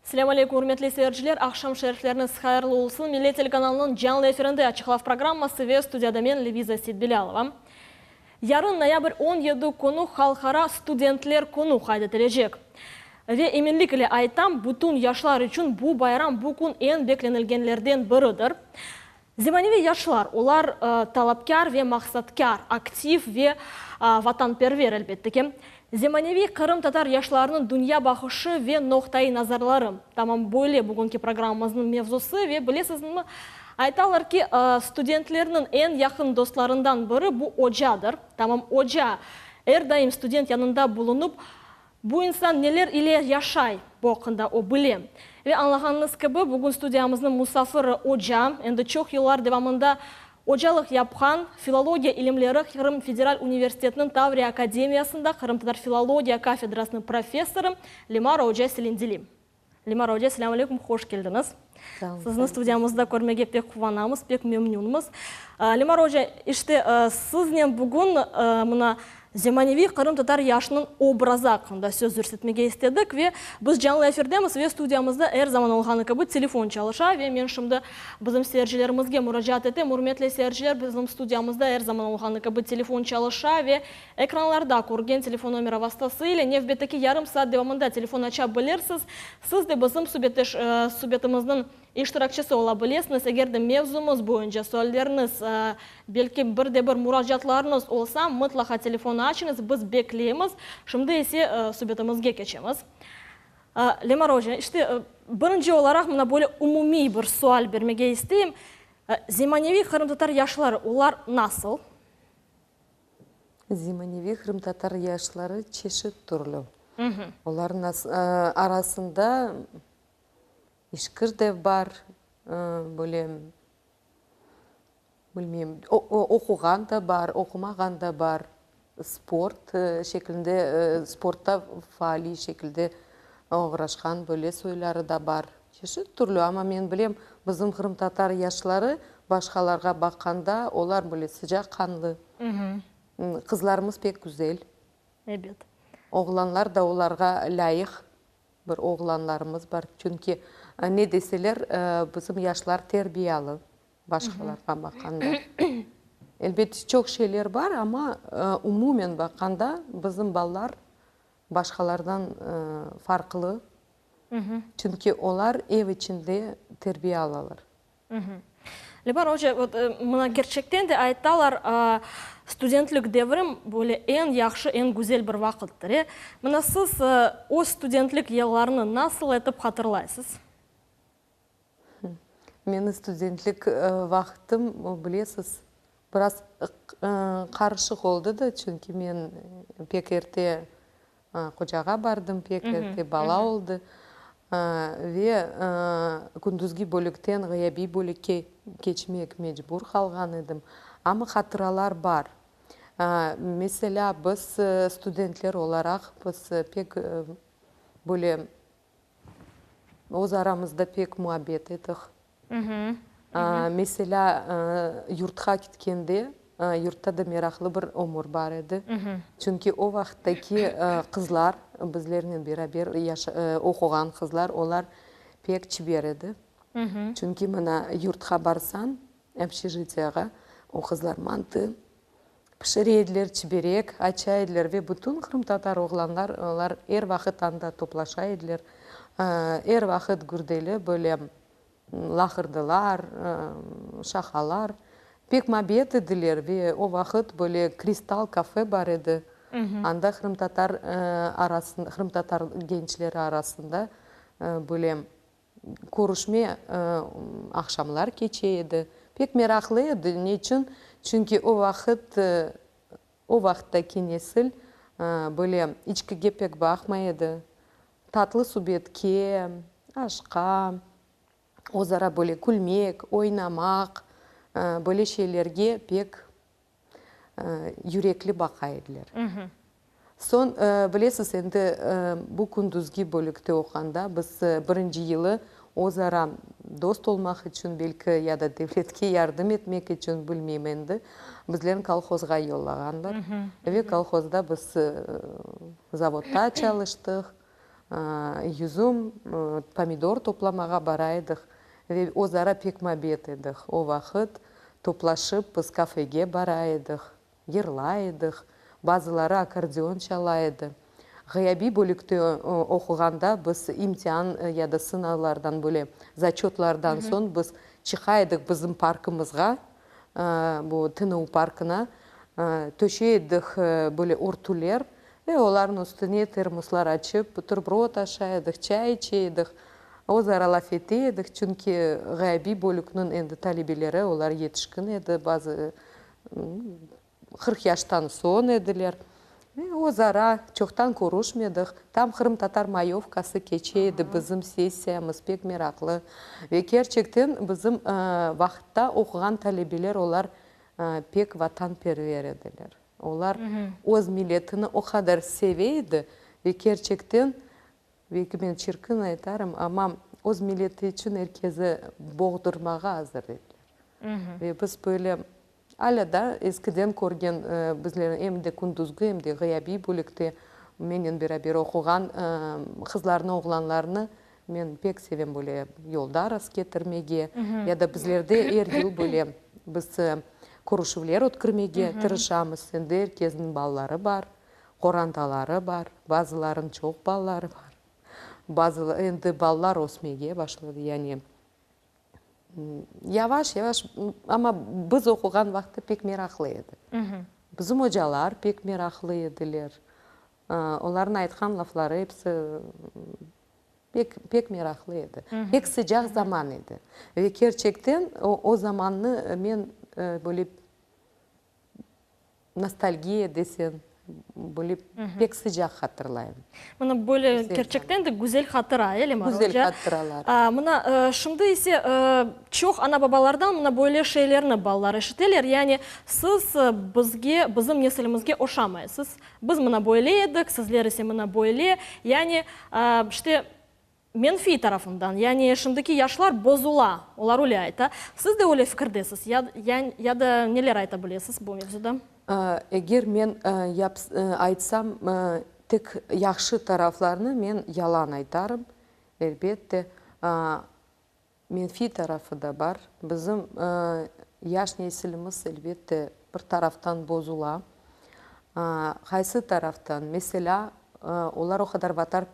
Selâm aleykum, ürmetli seyirciler, aqşam şerifleriñiz hayırlı olsun. Millet telekanalınıñ canlı efirinde Açıqlav programması ve studiyada men, Leviza Seytbilâlova. Yarın, noyabr 17 künü, Halqara studentler künü qayd etilecek. Ve eminlik ile aytam, bütün yaşlar içün bu bayram, bu kün eñ beklenilgenlerden biridir. Zemaneviy yaşlar, olar talapkâr ve maqsatkâr, aktiv ve vatanperver, elbette ki. Zemaneviy qırımtatar yaşlarınıñ dünya baqışı ve noqtaiy nazarları, tamam böyle bugünki programmamıznıñ mevzusı ve bilesizmi, aytalar ki, studentlerniñ eñ yaqın dostlarından biri bu ocadır. Tamam oca er daim student yanında bulunıp, Bu insan neler ile yaşay, bu aqqında o bile. Ve añlağanıñız kibi, bugün studiyamıznıñ musafiri oca, endi çoq yıllar devamında ocalıq yapqan, filologiya ilimleri Qırım federal universitetiniñ Tavriya akademiyasında qırımtatar filologiya kafedrasınıñ professorı Lemara oca Selendili. Lemara oca, selâm aleyküm, hoş keldiñiz. Sizni studiyamızda körmege pek quvanamız, pek memnünmiz. Lemara oca, işte, siznen bugün mına zemaneviy qırımtatar yaşınıñ obrazı aqqında söz yürsetmege istedik ve biz canlı efirdemiz ve studiyamızda er zaman olğanı kibi telefon çalışa ve men şimdi bizim seyircilerimizge muracaat etem. Ürmetli seyirciler, bizim studiyamızda er zaman olğanı kibi telefon çalışa ve Ekranlarda körgen telefon nomera vastası ile nevbetteki yarım saat devamında telefon aça bilirsiz. Siz de bizim subetdeş subetimizniñ iştirakçisi ola bilesiñiz. Eger de mevzumız boyunca sualleriñiz, belki bir de bir muracaatlarıñız olsa, mıtlaqa telefon açıñız, biz bekleymiz. Şimdi ise subetimizge keçemiz. Lemar oca, işte, birinci olaraq mına böyle umumiy bir sual bermege isteyim. Zemaneviy qırımtatar yaşları, olar nasıl? Zemaneviy qırımtatar yaşları çeşit türlü. Olarnıñ arasında işkir de bar, böyle, bilmeyim, oquğan da bar, oqumağan da bar, sport şeklinde, sportta faaliy şekilde oğraşqan böyle soyları da bar. Çeşit türlü, amma men bilem, bizim qırımtatar yaşları başqalarğa baqqanda, olar böyle sıcaq qanlı. Qızlarımız pek güzel. Ebet. Oğlanlar da olarğa lâyıq bir oğlanlarımız bar. Çünki ne deseler, bizim yaşlar terbiyalı başqalarğa baqqanda. Elbet, çoq şeyler bar, amma umumen baqqanda bizim balalar başqalardan farqlı. Çünki olar ev içinde terbiye alalar. Lebar oca, vot, mına kerçekten de aytalar, studentlik devrim böyle eñ yahşı, eñ güzel bir vaqıttır, e? Mına siz öz studentlik yıllarını nasıl etip hatırlaysız? Meni studentlik vaqtım, bilesiz, biraz qarışıq oldı da, çünki men pek erte Qocağa bardım, pek erte bala oldı ve kündüzgi bölükten ğıyabiy bölükke keçmek mecbur qalğan edim. Amma hatıralar bar. Meselâ, biz studentler olaraq biz pek böyle Öz aramızda pek muabbet etik. Meselâ, yurtqa ketkende, yurtta da meraqlı bir ömür bar edi. Çünki o vaqıttaki qızlar, bizlernen beraber oquğan qızlar, olar pek çiber edi. Çünki mına yurtqa barsañ, общежitiyega, o qızlar mantı Pişire ediler, çiberek aça ediler ve bütün qırımtatar oğlanlar, olar er vaqıt anda toplaşa ediler. Er vaqıt gürdeli böyle laqırdılar, şaqalar. Pek mabet ediler ve o vaqıt böyle Kristal kafe bar edi. Anda qırımtatar arasında, qırımtatar gençleri arasında böyle Körüşme aqşamlar keçe edi. Pek meraqlı edi. Ne içün? Çünki o vaqıt, o vaqıttaki nesil böyle içkige pek baqmay edi. Tatlı subetke, aşqa, özara böyle külmek, oynamaq, böyle şeylerge pek yürekli baqa ediler. Soñ, bilesiz, endi bu kündüzgi bölükte oqanda biz birinci yılı özara dost olmaq içün, belki, ya da devletke yardım etmek içün, bilmeyim endi, bizlerni kolhozğa yollağanlar. Ve kolhozda biz zavodda çalıştıq. Yüzüm, pomidor toplamağa bara edik ve özara pek mabet edik. O vaqıt toplaşıp biz kafege bara edik, yırlay edik, bazıları akkordeon çala edi. Ğıyabiy bölükte oquğanda biz imtian ya da sınavlardan böyle zaçötlardan soñ biz çıqa edik bizim parkımızğa, bu TNU parkına, töşey edik böyle örtüler ve olarnıñ üstüne termoslar açıp, buterbrot aşay edik, çay içe edik, özara laf ete edik, çünki ğıyabiy bölükniñ endi talebeleri, olar yetişkin edi, bazı 40 yaştan soñ ediler. Ve özara çoqtan körüşmedik. Tam qırımtatar mayovkası keçe edi, bizim sessiyamız pek meraqlı. Ve kerçekten bizim vaqıtta oquğan talebeler, olar pek vatanperver ediler. Olar öz milletini o qadar seve edi ve kerçekten, belki men çirkin aytarım, amma öz milleti içün er kezi boğdurmağa azır ediler. Ve biz böyle Alâ da eskiden körgen bizlerniñ em de kündüzgi, em de ğıyabiy bölükte mennen beraber oquğan qızlarnı, oğlanlarnı men pek sevem böyle yolda rastketirmege ya da bizlerde er yıl böyle biz körüşüvler ötkürmege tırışamız. Endi er kesniñ balaları bar, qorantaları bar, bazılarınıñ çoq balaları bar, bazı endi balalar ösmege başladı, yani Yavaş, yavaş, amma biz oquğan vaqıtta pek meraqlı edi. Bizim ocalar pek meraqlı ediler. Olarnıñ aytqan lafları episi pek, pek meraqlı edi. Pek sıcaq zaman edi. Ve kerçekten o zamannı men böyle Nostalgiya desen, böyle pek sıcaq hatırlayım. Mına böyle kerçekten de güzel hatıra, e, Lemar oca? Güzel hatıralar. Mına şimdi ise çoq ana-babalardan mına böyle şeylerni balalar eşiteler, yani siz bizge, bizim nesilimizge oşamaysız, biz mına böyle edik, sizler ise mına böyle, yani işte Menfiy tarafından, yani şimdiki yaşlar bozula, olar öyle ayta. Siz de öyle fikirdesiz ya, ya da neler ayta bilesiz bu mevzuda? Eger men aytsam tek yahşı taraflarını, men yalan aytarım, elbette. Menfiy tarafı da bar. Bizim yaş nesilimiz, elbette, bir taraftan bozula. Qaysı taraftan? Meselâ, olar o qadar vatar,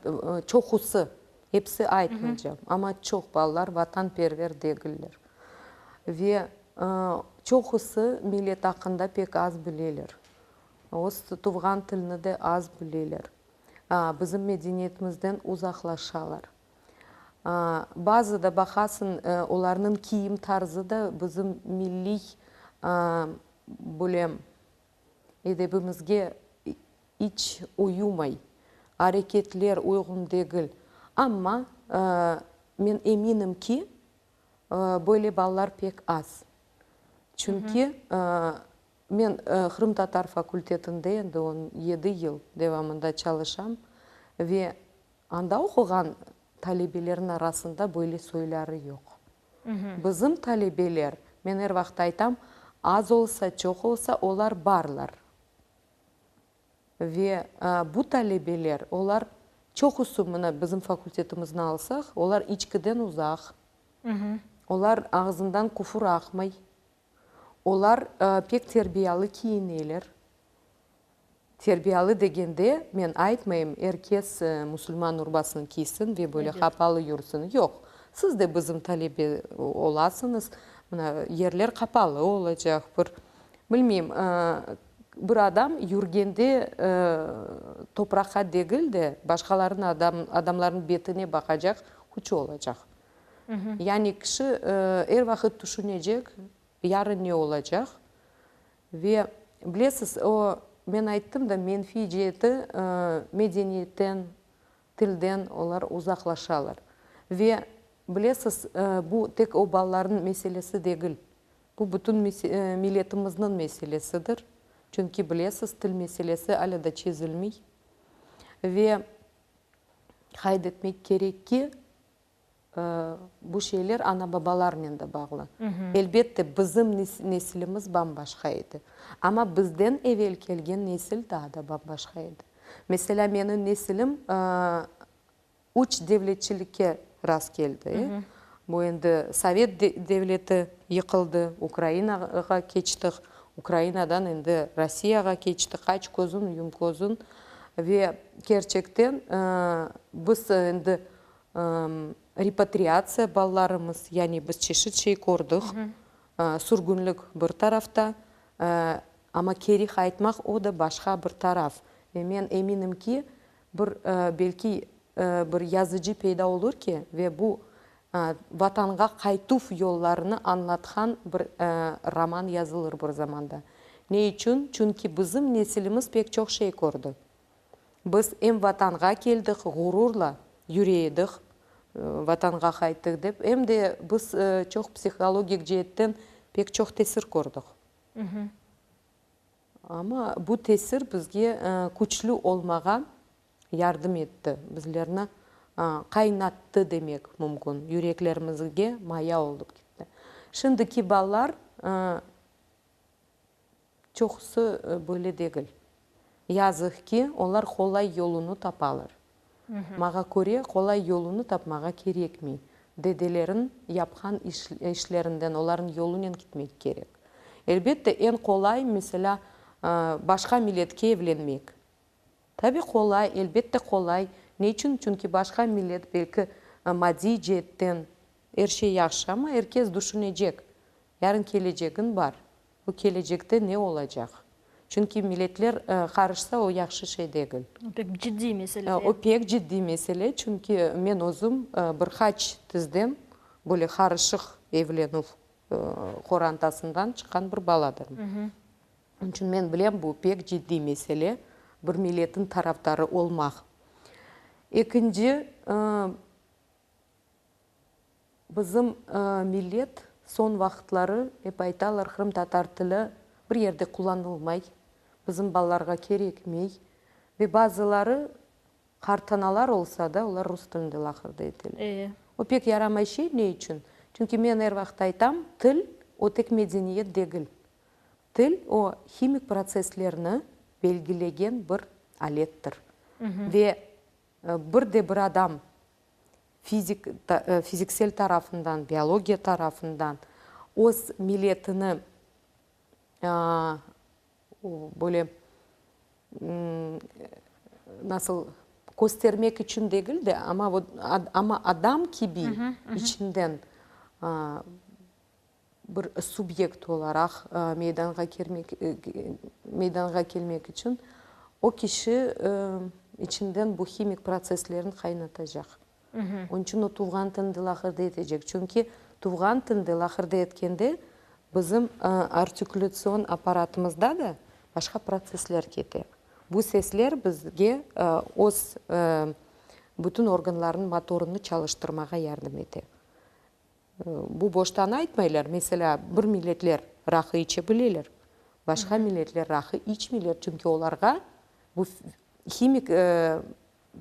çoqusı, episi aytmaycam, amma çoq balalar vatanperver degiller. Ve çoqusı millet aqqında pek az bileler. Öz tuvğan tilini de az bileler. Bizim medeniyetimizden uzaqlaşalar. Bazı da baqasıñ, olarnıñ kiyim tarzı da bizim milliy böyle edebimizge iç uyumay, areketler uyğun degil. Amma men eminim ki, böyle balalar pek az. Çünki men qırımtatar fakultetinde endi 17 yıl devamında çalışam ve Anda oquğan talebelerniñ arasında böyle soyları yoq. Bizim talebeler, men er vaqıt aytam, az olsa, çoq olsa, olar barlar. Ve bu talebeler, olar çoqusı, mına bizim fakultetimizni alsaq, olar içkiden uzaq, olar ağzından küfür aqmay, olar pek terbiyalı kiyineler. Terbiyalı degende, men aytmayım, er kes musulman urbasını kiysin ve böyle qapalı yürsin. Yoq. Siz de bizim talebe olasıñız. Mına, yerler qapalı olacaq. Bir, bilmeyim, bir adam yürgende topraqqa degil de, başqalarnıñ adam, adamlarnıñ betine baqacaq küçü olacaq. Yani kişi er vaqıt tüşünecek, yarın ne olacaq. Ve, bilesiz, o, men ayttım da, menfiy ceeti, medeniyetten, tilden olar uzaqlaşalar. Ve, bilesiz, bu tek o balalarnıñ meselesi degil, bu bütün milletimizniñ meselesidir. Çünki, bilesiz, til meselesi alâ da çezilmey. Ve qayd etmek kerek ki, Bu şeyler ana-babalarnen de bağlı. Elbette, bizim nesilimiz bam-başqa edi. Amma bizden evel kelgen nesil daa da bam-başqa edi. Meselâ, menim nesilim. Üç devletçilikke rast keldi. Bu endi Sovet devleti yıqıldı, Ukrainağa keçtik, Ukrainadan endi Rossiyağa keçtik, aç közün, yum közün. Ve kerçekten biz endi repatriatsiya balalarımız, yani biz çeşit şey kördik, sürgünlik bir tarafta, amma keri qaytmaq o da başqa bir taraf. Ve men eminim ki, Bir, belki, bir yazıcı peyda olur ki, ve bu Vatanğa qaytuv yollarını añlatqan bir roman yazılır bir zamanda. Ne içün? Çünki bizim nesilimiz pek çoq şey kördi. Biz em Vatanğa keldik, ğururla yüre edik, Vatanğa qayttıq dep, em de biz çoq psihologik ceetten pek çoq tesir kördik. Amma bu tesir bizge küçlü olmağa yardım etti, bizlerni qaynattı demek mümkün, yüreklerimizge maya olıp ketti. Şimdiki balalar çoqusı böyle degil. Yazıq ki, olar qolay yolunı tapalar. Mağa köre, qolay yolunı tapmağa kerekmey. Dedelerin yapqan işlerinden, olarnıñ yolunen kitmek kerek. Elbette, eñ qolay, meselâ, başqa milletke evlenmek. Tabi qolay, elbette qolay. Ne içün? Çünki başqa millet belki maddiy ceetten er şey yahşı, amma er kes düşünecek, yarın kelecegin bar. Bu kelecekte ne olacaq? Çünki milletler qarışsa, o yahşı şey degil. O pek ciddiy mesele. O pek ciddiy mesele, çünki men özüm bir qaç tizden böyle qarışıq evlenüv qorantasından çıqqan bir baladırım. Onıñ içün men bilem, bu pek ciddiy mesele, bir milletniñ tarafdarı olmaq. Ekinci, Bizim millet soñ vaqıtları, ep aytalar, qırımtatar tili bir yerde qullanılmay, bizim balalarğa kerekmey ve bazıları qartanalar olsa da, olar rus tilinde laqırdı eteler. O pek yaramay şey, ne içün? Çünki men er vaqıt aytam, til, o tek medeniyet degil. Til, o himik protsesslerni belgilegen bir alettir. Ve Bir de bir adam fizik, fiziksel tarafından, biologiya tarafından öz milletini böyle nasıl köstermek içün degil de, amma amma adam kibi içinden bir subyekt olaraq meydanğa kelmek meydanğa kelmek içün o kişi içinden bu himik protsesslerni qaynatacaq. Onıñ içün o tuvğan tilinde laqırdı etecek. Çünki tuvğan tilinde laqırdı etkende bizim artikülâtsion apparatımızda da başqa protsessler kete. Bu sesler bizge öz bütün organlarnıñ motorını çalıştırmağa yardım ete. Bu boştan aytmaylar, meselâ, bir milletler raqı içe bileler, başqa milletler raqı içmeyler, çünki olarğa bu himik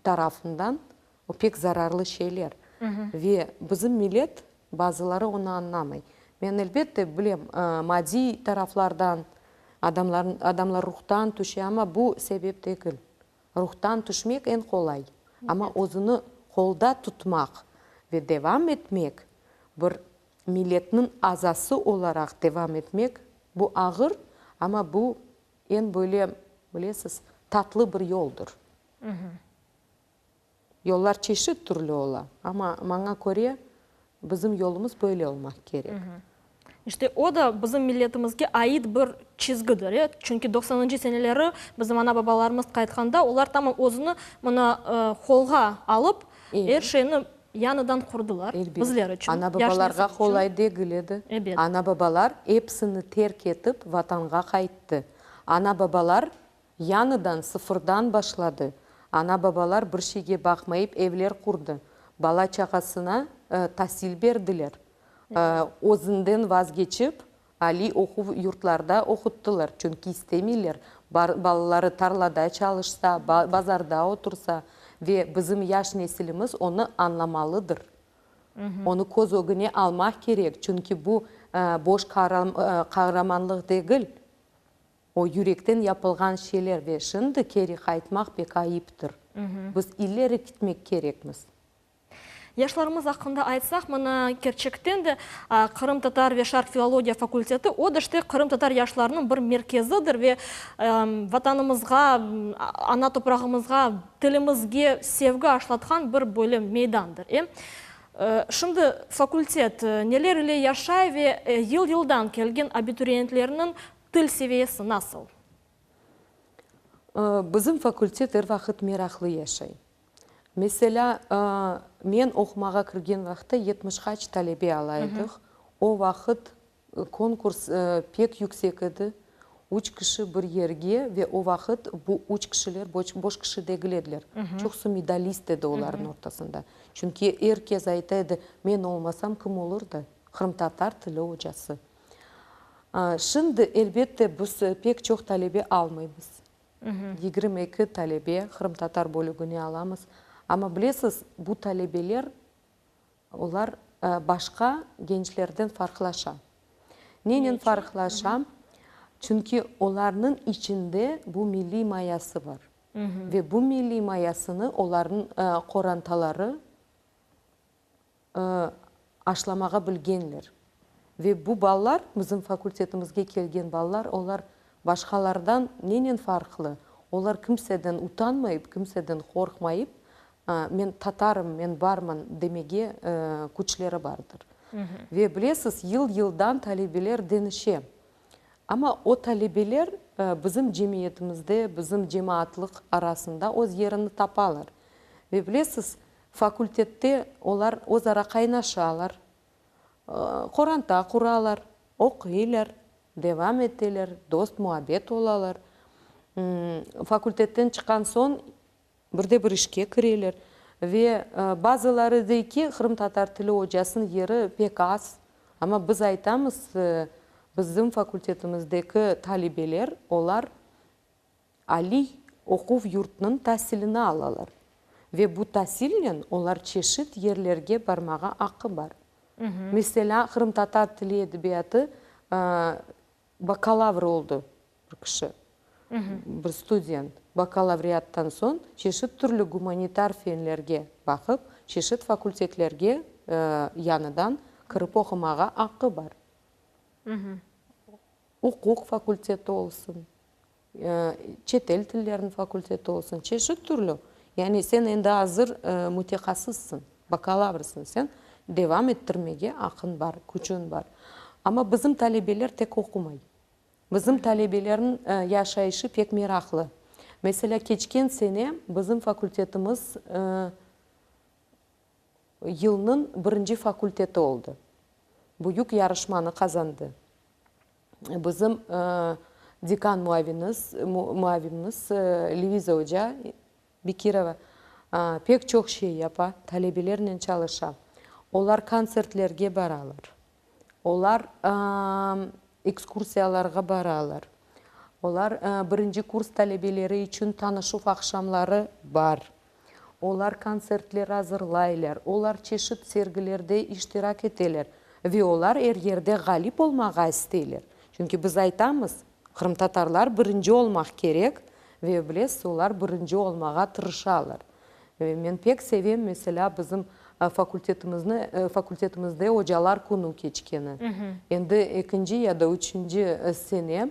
tarafından o pek zararlı şeyler. Ve bizim millet, bazıları onı añlamay. Men, elbette, bilem, maddiy taraflardan adamlar, adamlar ruhtan tüşe, amma bu sebep degil. Ruhtan tüşmek eñ qolay, amma özüni qolda tutmaq ve devam etmek, bir milletniñ azası olaraq devam etmek, bu ağır, amma bu eñ böyle, bilesiz, tatlı bir yoldur. Yollar çeşit türlü ola, amma maña köre, bizim yolumız böyle olmaq kerek. İşte, o da bizim milletimizge ait bir çizgidir, e. Çünki doqsanıncı seneleri bizim ana-babalarımız qaytqanda, olar tamam özüni mına qolğa alıp, er şeyni yañıdan qurdılar bizler içün, yaş nesil içün. Ana-babalarğa qolay degil edi. Ebet. Ana-babalar episini terk etip, Vatanğa qayttı. Ana-babalar Yañıdan, sıfırdan başladı. Ana-babalar bir şeyge baqmayıp evler qurdı, bala-çağasına tasil berdiler, özünden vazgeçip, aliy oquv yurtlarda oquttılar, çünki istemeyler, balaları tarlada çalışsa, bazarda otursa, ve bizim yaş nesilimiz onı añlamalıdır. Onı köz ögüne almaq kerek, çünki bu boş qaramanlıq degil. O yürekten yapılğan şeyler ve şimdi keri qaytmaq pek ayıptır. Biz ileri kitmek kerekmiz. Yaşlarımız aqqında aytsaq, mına, kerçekten de, qırımtatar ve şarq filologiya fakulteti, o da işte qırımtatar yaşlarınıñ bir merkezidir ve Vatanımızğa, ana toprağımızğa, tilimizge sevgi aşlatqan bir böyle meydandır. E? Şimdi fakultet neler ile yaşay ve yıl-yıldan kelgen abituriyentlerniñ til seviyesi nasıl? Bizim fakultet er vaqıt meraqlı yaşay. Meselâ, men oqumağa kirgen vaqıtta 70 qaç talebe ala edik. O vaqıt konkurs pek yüksek edi. Üç kişi bir yerge ve o vaqıt bu üç kişiler boş kişi degil ediler. Çoqusı medalist edi olarnıñ ortasında. Çünki er kes ayta edi, men olmasam kim olur da, qırımtatar tili ocası. Şimdi, elbette, biz pek çoq talebe almaymız. 22 talebe qırımtatar bölügine alamız. Amma bilesiz, bu talebeler, olar başqa gençlerden farqlaşa. Nenen farqlaşa? Çünki olarnıñ içinde bu milliy mayası bar. Ve bu milliy mayasını olarnıñ qorantaları aşlamağa bilgenler. Ve bu ballar, bizim fakultetimizge kelgen ballar, olar başqalardan nenen farqlı? Olar kimseden utanmayıp, kimseden qorqmayıp, men tatarım, men barman demege küçleri bardır. Ve bilesiz, yıl-yıldan talebeler deñişe. Amma o talebeler bizim cemiyetimizde, bizim cemaatlıq arasında öz yerini tapalar. Ve bilesiz, Fakultette olar özara qaynaşalar, qoranta quralar, oquylar, devam eteler, dost-muabbet olalar. Fakultetten çıqqan soñ bir de bir işke kireler. Ve bazıları dey ki, qırımtatar tili ocasınıñ yeri pek az. Amma biz aytamız, bizim fakultetimizdeki talebeler, olar Aliy oquv yurtnıñ tasilini alalar ve bu tasilnen olar çeşit yerlerge barmağa aqqı bar. Meselâ, qırımtatar tili edebiyatı bakalavr oldı bir kişi, bir student. Bakalavriattan soñ çeşit türlü gumanitar fenlerge baqıp, çeşit fakultetlerge yañıdan kirip oqumağa aqqı bar. Uquq fakulteti olsun, çetel tilleriniñ fakulteti olsun, çeşit türlü. Yani sen endi azır mütehassıssıñ, bakalavrsıñ, sen devam ettirmege aqıñ bar, küçüñ bar. Amma bizim talebeler tek oqumay. Bizim talebelerniñ yaşayışı pek meraqlı. Meselâ, keçken sene bizim fakultetimiz yılnıñ birinci fakulteti oldı. Büyük yarışmanı qazandı. Bizim dekan muaviniz, muavinimiz Leviza oca Bekirova pek çoq şey yapa, talebelernen çalışa. Olar kontsertlerge baralar, olar ekskursiyalarğa baralar, olar birinci kurs talebeleri içün tanışuv aqşamları bar. Olar kontsertler azırlaylar, olar çeşit sergilerde iştirak eteler ve olar er yerde ğalip olmağa isteyler. Çünki biz aytamız, qırımtatarlar birinci olmaq kerek ve bilesiz, olar birinci olmağa tırışalar. Ve men pek sevem, meselâ, bizim fakultetimizni, fakultetimizde ocalar künü keçkeni. Endi ekinci ya da üçünci sene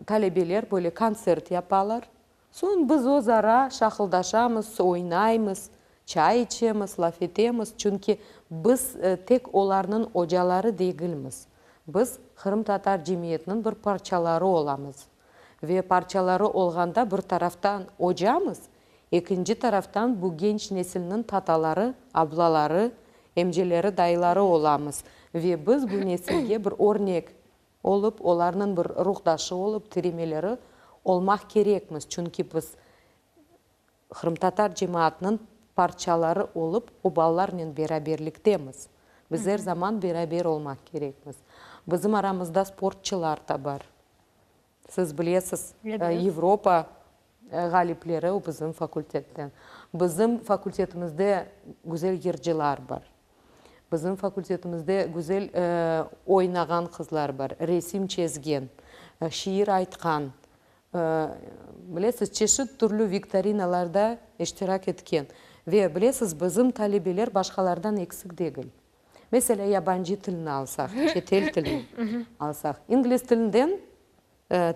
talebeler böyle kontsert yapalar. Soñ biz öz ara şaqıldaşamız, oynaymız, çay içemiz, laf etemiz, çünki biz tek olarnıñ ocaları degilmiz, biz qırımtatar cemiyetiniñ bir parçaları olamız. Ve parçaları olğanda bir taraftan ocamız, ekinci taraftan bu genç nesilniñ tataları, ablaları, emceleri, dayıları olamız. Ve biz bu nesilge bir örnek olıp, olarnıñ bir ruhdaşı olıp, tiremeleri olmaq kerekmiz, çünki biz qırımtatar cemaatınıñ parçaları olıp, o balalarnen beraberliktemiz. Biz er zaman beraber olmaq kerekmiz. Bizim aramızda sportçılar da bar. Siz bilesiz, Avropa ğalipleri o bizim fakultetten. Bizim fakultetimizde güzel yırcılar bar. Bizim fakultetimizde güzel oynağan qızlar bar, resim çezgen, şiir aytqan, bilesiz, çeşit türlü viktorinalarda iştirak etken. Ve, bilesiz, bizim talebeler başqalardan eksik degil. Meselâ, yabancı tilni alsaq, çetel tilini alsaq, ingliz tilinden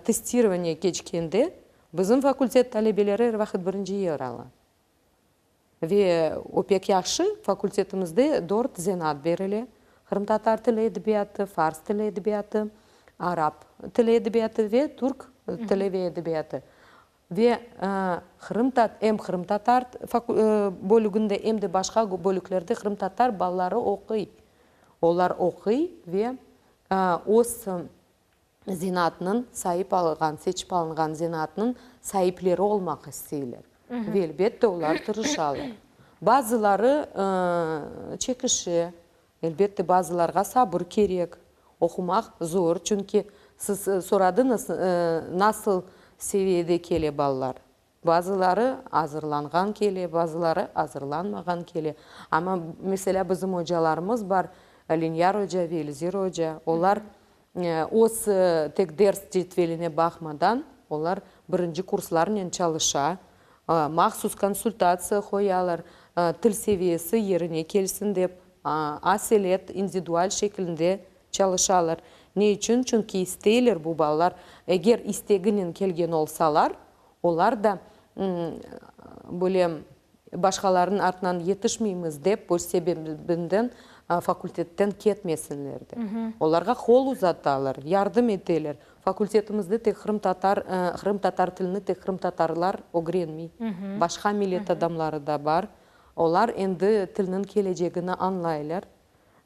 testirovaniye keçkende bizim fakultet talebeleri er vaqıt birinci yer ala. Ve o pek yahşı, fakultetimizde dört zenaat berile, qırımtatar tili edebiyatı, fars tili edebiyatı, arap tili edebiyatı ve türk tili ve edebiyatı. Ve em qırımtatar bölüginde, em de başqa bölüklerde qırımtatar balaları oquy. Olar oquy ve öz zenaatnıñ, saip alğan, seçip alınğan zenaatnıñ saipleri olmaq isteyler. Ve, elbette, olar tırışalar. Bazıları çekişe, elbette, bazılarğa sabır kerek. Oqumaq zor, çünki siz soradıñız, nasıl seviyede kele balalar. Bazıları azırlanğan kele, bazıları azırlanmağan kele. Amma, meselâ, bizim ocalarımız bar, Lenyar oca ve Elzir oca, olar öz tek ders cedveline baqmadan, olar birinci kurslarnen çalışa, mahsus konsultatsiya qoyalar, til seviyesi yerine kelsin dep, aselet, individual şekilinde çalışalar. Ne içün? Çünki isteyler bu balalar, eger isteginen kelgen olsalar, Olar da böyle başqalarnıñ artınan yetişmeymiz dep, bu sebebinden fakultetten ketmesinler dep. Olarğa qol uzatalar, yardım eteler. Fakultetimizde tek qırımtatar, qırımtatar tilini tek qırımtatarlar ögrenmey. Başqa millet adamları da bar. Olar endi tilniñ kelecegini añlaylar.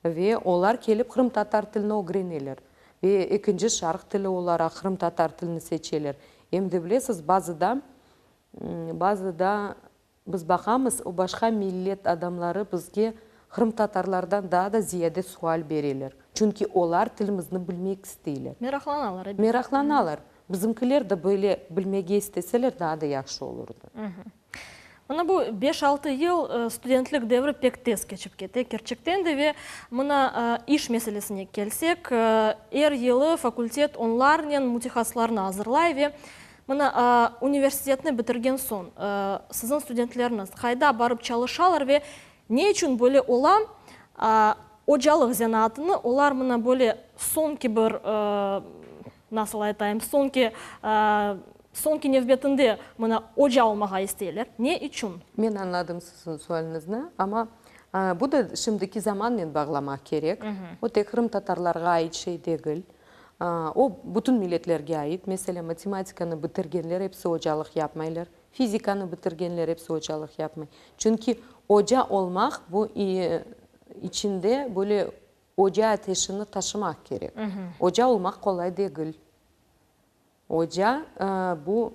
Ve olar kelip qırımtatar tilini ögreneler. Ve ekinci şarq tili olaraq qırımtatar tilini seçeler. Em de bilesiz, bazıda, bazıda biz baqamız, o başqa millet adamları bizge qırımtatarlardan daa da ziyade sual bereler. Çünki olar tilimizni bilmek isteyler. Meraqlanalar, ebet. Meraqlanalar. Bizimkiler de böyle bilmege isteseler, daa da yahşı olurdı. Mına bu beş-altı yıl studentlik devri pek tez keçip kete, kerçekten de, ve mına iş meselesine kelsek, er yılı fakultet onlarnen mütehassıslarnı azırlay ve mına universitetni bitirgen soñ siziñ studentleriñiz qayda barıp çalışalar ve ne içün böyle ola, ocalıq zenaatını olar mına böyle soñki bir Nasıl aytayım, soñki, soñki nevbetinde mına oca olmağa isteyler. Ne içün? Men añladım siziñ sualiñizni, amma bu da şimdiki zamannen bağlamaq kerek. O tek qırımtatarlarğa ait şey degil. O bütün milletlerge ait. Meselâ, matematikanı bitirgenler episi ocalıq yapmaylar, fizikanı bitirgenler episi ocalıq yapmay. Çünki oca olmaq bu içinde böyle Oca ateşini taşımaq kerek. Oca olmaq qolay degil. Oca, bu,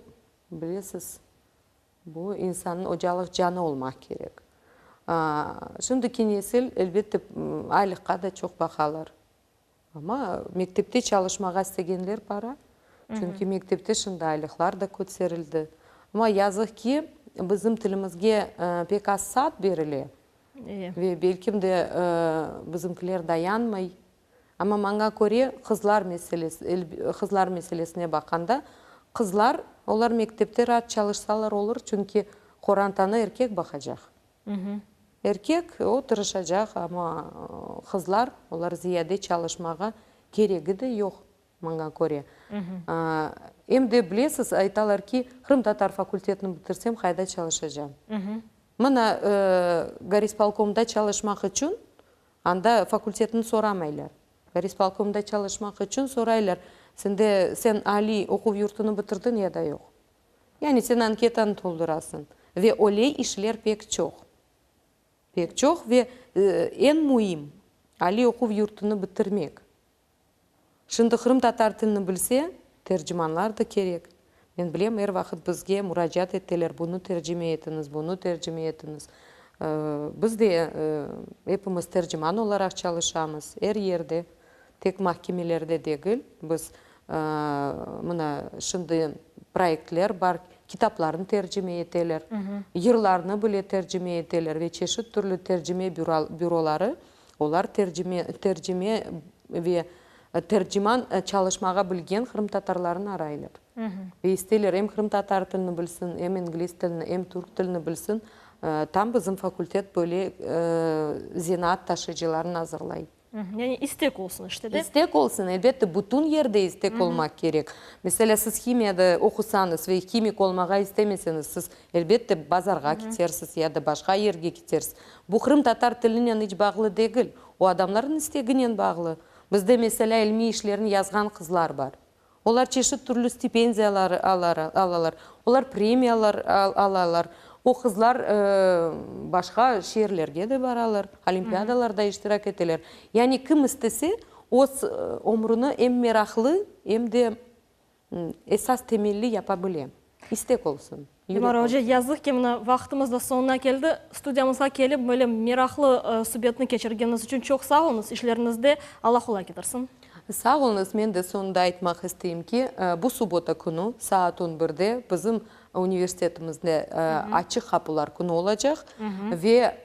bilesiz, bu insannıñ ocalıq canı olmaq kerek. Şimdiki nesil, elbette, aylıqqa da çoq baqalar. Amma mektepte çalışmağa istegenler para. Çünki mektepte şimdi aylıqlar da köterildi. Amma yazıq ki, bizim tilimizge pek az saat berile. Ve belkim de bizimkiler dayanmay. Amma maña köre, qızlar meselesi, qızlar meselesine baqqanda, qızlar, olar mektepte raat çalışsalar olur, çünki qorantanı erkek baqacaq. Erkek, o tırışacaq, amma qızlar, olar ziyade çalışmağa keregi de yoq. Maña köre. Em de bilesiz, aytalar ki, qırımtatar fakultetini bitirsem, qayda çalışacam? Mına, gorispolkomda çalışmaq içün, anda fakultetni soramaylar. Gorispolkomda çalışmaq içün soraylar, sende, sen aliy oquv yurtunı bitirdiñ ya da yoq? Yani sen anketanı toldurasıñ. Ve öyle işler pek çoq. Pek çoq ve eñ müim, aliy oquv yurtunı bitirmek. Şimdi qırımtatar tilini bilse, tercimanlar da kerek. Men bilem, er vaqıt bizge muracaat eteler, bunı tercime etiñiz, bunı tercime etiñiz. Biz de epimiz terciman olaraq çalışamız, er yerde, tek mahkemelerde degil. Biz, mına, şimdi proyektler bar, kitaplarnı tercime eteler, yırlarnı bile tercime eteler ve çeşit türlü tercime büroları Olar tercime, tercime ve terciman çalışmağa bilgen qırımtatarlarnı araylar. Ve isteyler em qırımtatar tilini bilsin, em ingliz tilini, em türk tilini bilsin. Tam bizim fakultet böyle zenaat taşıyıcılarını azırlay. Yani istek olsun işte, de? İstek olsun, elbette, bütün yerde istek olmaq kerek. Meselâ, siz himiyada oqusañız ve himik olmağa istemeseñiz, siz, elbette, bazarğa ketersiz ya da başqa yerge ketersiz. Bu qırımtatar tilinen iç bağlı degil, o adamlarnıñ isteginen bağlı. Bizde, meselâ, ilmiy işlerni yazğan qızlar bar. Olar çeşit türlü stipendiyalar alalar, olar premiyalar alalar. O qızlar başqa şeerlerge de baralar, olimpiadalarda iştirak eteler. Yani kim istese, öz ömrüni em meraqlı, em de esas temelli yapa bile. İstek olsun, yürek Lemara olsun. oca, yazıq ki, mına vaqtımız da soñuna keldi. Studiyamızğa kelip, böyle meraqlı subetni keçirgeniñiz içün çoq sağ oluñız. İşleriñizde Alla qolay ketirsin. Sağ oluñız. Men de soñunda aytmaq isteyim ki, bu subbota künü saat on birde bizim universitetimizde açıq qapular künü olacaq ve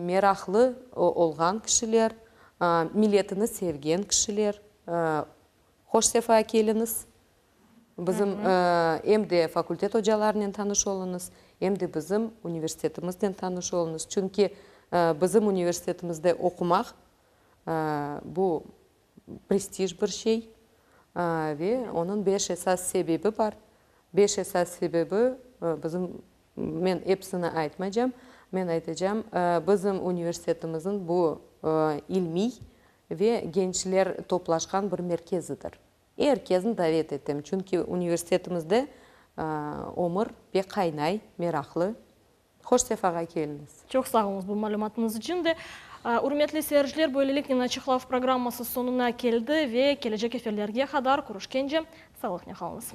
meraqlı olğan kişiler, milletini sevgen kişiler, hoş sefa keliñiz. Bizim em de fakultet ocalarınen tanış oluñız, em de bizim universitetimiznen tanış oluñız. Çünki bizim universitetimizde oqumaq, bu prestij bir şey ve onıñ beş esas sebebi bar. Beş esas sebebi bizim, men episini aytmaycam, men aytacam, bizim universitetimizniñ bu ilmiy ve gençler toplaşqan bir merkezidir. Er kesni davet etem, çünki universitetimizde ömür pek qaynay, meraqlı. Hoş sefağa keliñiz! Çoq sağ oluñız bu malümatıñız içün de. Ürmetli seyirciler, böyleliknen Açıqlav programması soñuna keldi ve kelecek efirlerge qadar körüşkence sağlıqnen qalıñız.